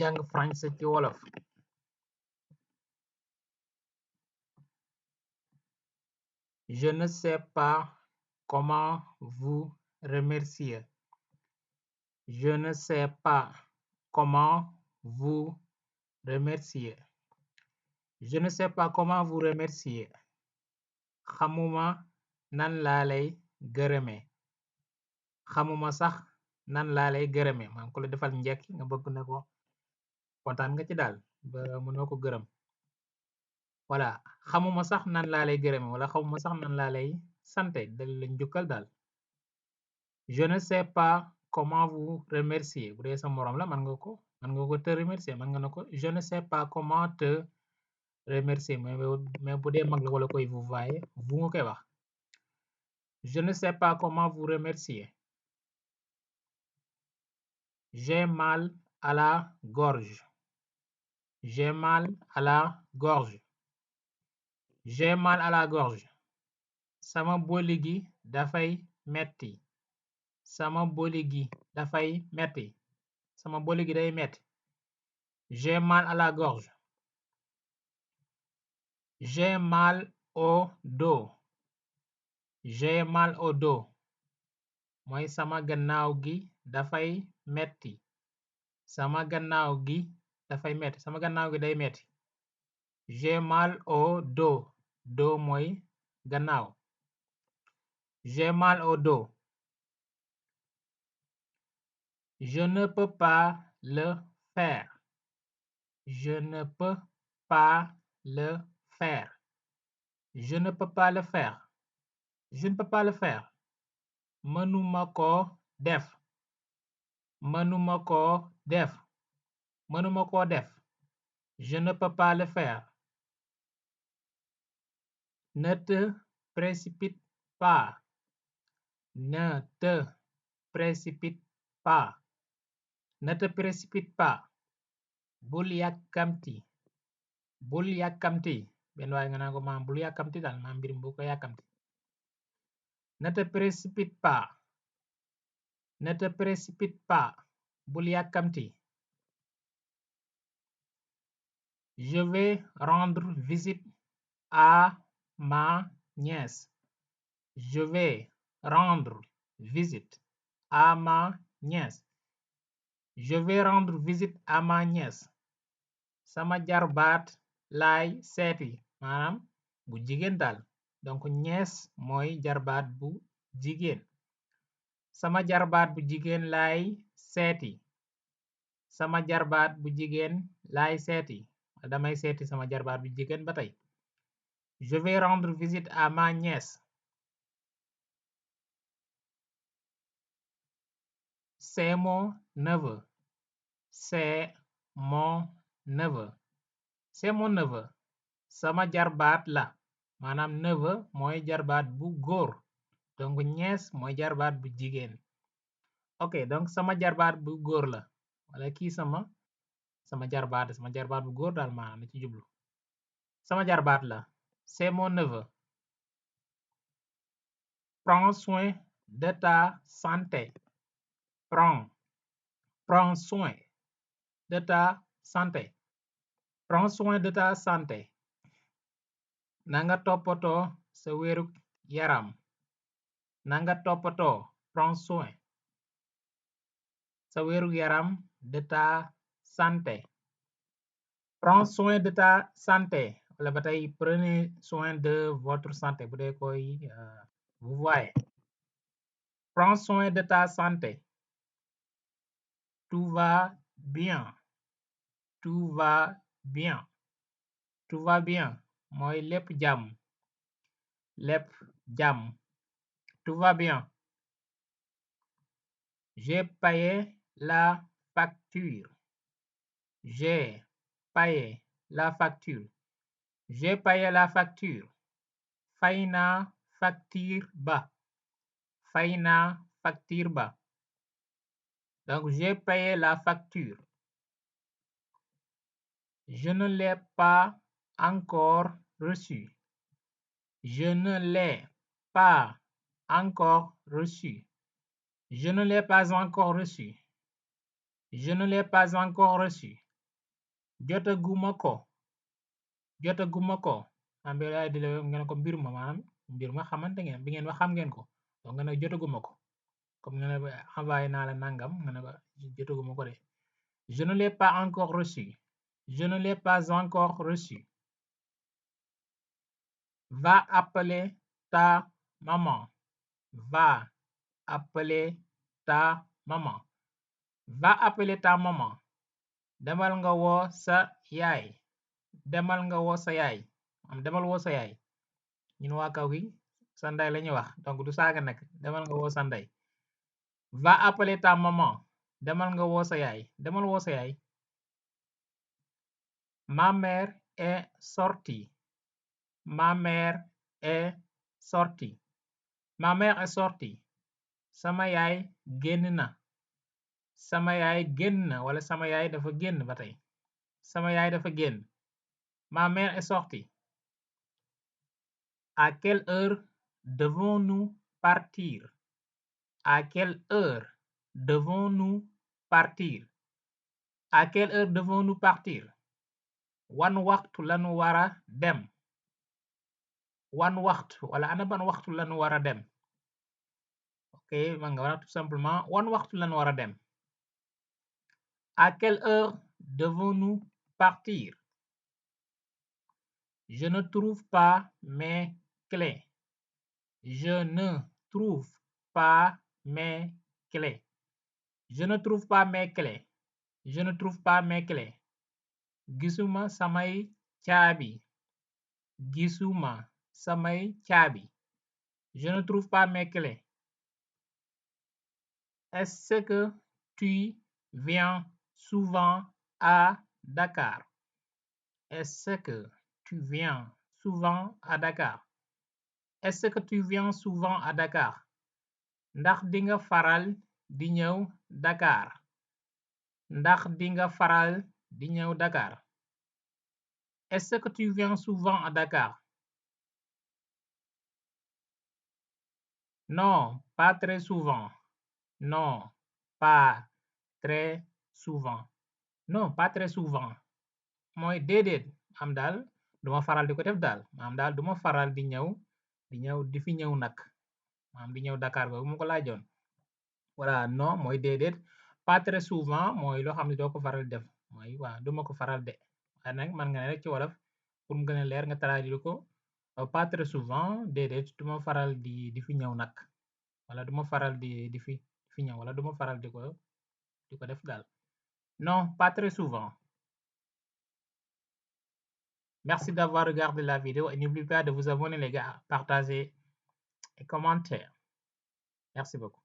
jàng français ci wolof. Je ne sais pas comment vous remercier. Je ne sais pas comment vous remercier. Je ne sais pas comment vous remercier. xamuma nan laa lay gërëme. xamuma sax nan laa lay gërëme maanaam ku la defal njekk nga bëgg ne ko kontaan nga ci daal ba mënoo ko gërëm. voilà xamuma sax nan laa lay gërëme wala xamuma sax nan laa lay sante dal la njukkal daal. Je ne sais pas comment vous remercier bu dee sa moroom la mën nga ko te remercier mën nga ne ko je ne sais pas comment te remercier mais bu dee mag la wala koy vous voyez vous nga koy wax. Je ne sais pas comment vous remercier. J'ai mal à la gorge. J'ai mal à la gorge. J'ai mal à la gorge. Sama boli gi dafay metti. Sama boli gi dafay metti. Sama boli gi day metti. J'ai mal à la gorge. J'ai mal au dos. J'ai mal au dos. mooy sama gannaaw gi dafay metti. Sama gannaaw gi dafay metti. Sama gannaaw gi day metti. J'ai mal au dos. Dos mooy gannaaw. J'ai mal au dos. Je ne peux pas le faire. Je ne peux pas le faire. Je ne peux pas le faire. Je ne peux pas le faire. mënuma ko def. mënuma ko def. mënuma ko def. Je ne peux pas le faire. Ne te précipite pas. Ne te précipite pas. Ne te précipite pas. bul yàkkamti. bul yàkkamti. benn waaye nga naan ko maam bul yàkkamti daal maam mbir mi bu ko yàkkamti. Ne te précipite pas. Ne te précipite pas. bul yàkkamti. Je vais rendre visite à ma nièce. Je vais rendre visite à ma nièce. Je vais rendre visite à ma nièce. sama jarbaat laay seeti maanaam bu jigéen daal donc nièce mooy jarbaat bu jigéen. sama jarbaat bu jigéen laay seeti. sama jarbaat bu jigéen laay seeti. damay seeti sama jarbaat bu jigéen ba tey. Je vais rendre visite à ma nièce. C'est mon neveu. C'est mon neveu. C'est mon neveu. sama jarbaat la maanaam neveu mooy jarbaat bu góor donc nièce mooy jarbaat bu jigéen. ok donc sama jarbaat bu góor la wala kii sama jarbaat bu góor daal maanaam la ci jublu. sama jarbaat la. C'est mon neveu. Prends soin de ta santé. Prends soin de ta santé. Prends soin de ta santé. nanga toppatoo sa wérug yaram. nanga toppatoo prends soin sa wérug yaram de ta santé. Prends soin de ta santé wala ba tey prenez soin de votre santé bu dee koy vous voyez. Prends soin de ta santé. Tout va bien. Tout va bien. Tout va bien mooy lépp jàmm. lépp jàmm. Tout va bien. J'ai payé la facture. J'ai payé la facture. J'ai payé la facture. fay naa facture ba. fay naa facture ba. donc j'ai payé la facture. Je ne l'ai pas encore reçu. Je ne l'ai pas encore reçu. Je ne l'ai pas encore reçu. Je ne l'ai pas encore reçu. jotaguma ko jotaguma ko maanaam bi yaay di la nga ne ko mbir ma maanaam mbir ma xamante ngeen bi ngeen wax xam ngeen ko donc nga ne jotaguma ko comme nga ne envoyé naa la nangam nga ne ko jotaguma ko de je ne l'ai pas encore reçu je ne l'ai pas encore reçu va appeler ta maman va appeler ta maman va appeler ta maman demal nga woo sa yaay demal nga woo sa yaay am demal woo sa yaay ñun waa kaw gi sa ndey la ñuy wax donc du saaga nag demal nga woo sa ndey va appeler ta maman demal nga woo sa yaay demal woo sa yaay ma mère est sortie ma mère est sortie ma mère est sortie sama yaay génn na sama yaay génn na wala sama yaay dafa génn ba tey sama yaay dafa génn ma mère est sortie à quelle heure devons-nous partir à quelle heure devons-nous partir à quelle heure devons-nous partir wan waxtu lañu wara dem wan waxtu wala ana ban waxtu lañu wara dem ok man nga wara tout simplement wan waxtu lañu wara dem à quelle heure devons-nous partir je ne trouve pas mes clés je ne trouve pas mes clés je ne trouve pas mes clés je ne trouve pas mes clés gisuma samay caabi gisuma samay caabi je ne trouve pas mes clés est-ce que tu viens souvent à Dakar est-ce que tu viens souvent à Dakar est-ce que tu viens souvent à Dakar ndax dinga faral di ñëw Dakar ndax dinga faral di ñëw Dakar est-ce que tu viens souvent à Dakar non pas très souvent non pas très souvent non pas très souvent mooy déedéet am daal duma faral di ko def daal maam daal duma faral di ñëw di fi ñëw nag maam di ñëw Dakar boobu mu ko laajoon voilà non mooy déedéet pas très souvent mooy loo xam ne doo ko faral def mooy waaw duma ko faral de waaye nag man nga ne rek ci wolof pour mu gën a leer nga traduire ko pas très souvent déedéet duma faral di fi ñëw nag wala duma faral di fi ñëw wala duma faral di ko def daal non pas très souvent. Merci d'avoir regardé la vidéo et n'oubliez pas de vous abonner les gars, partager et commenter. Merci beaucoup.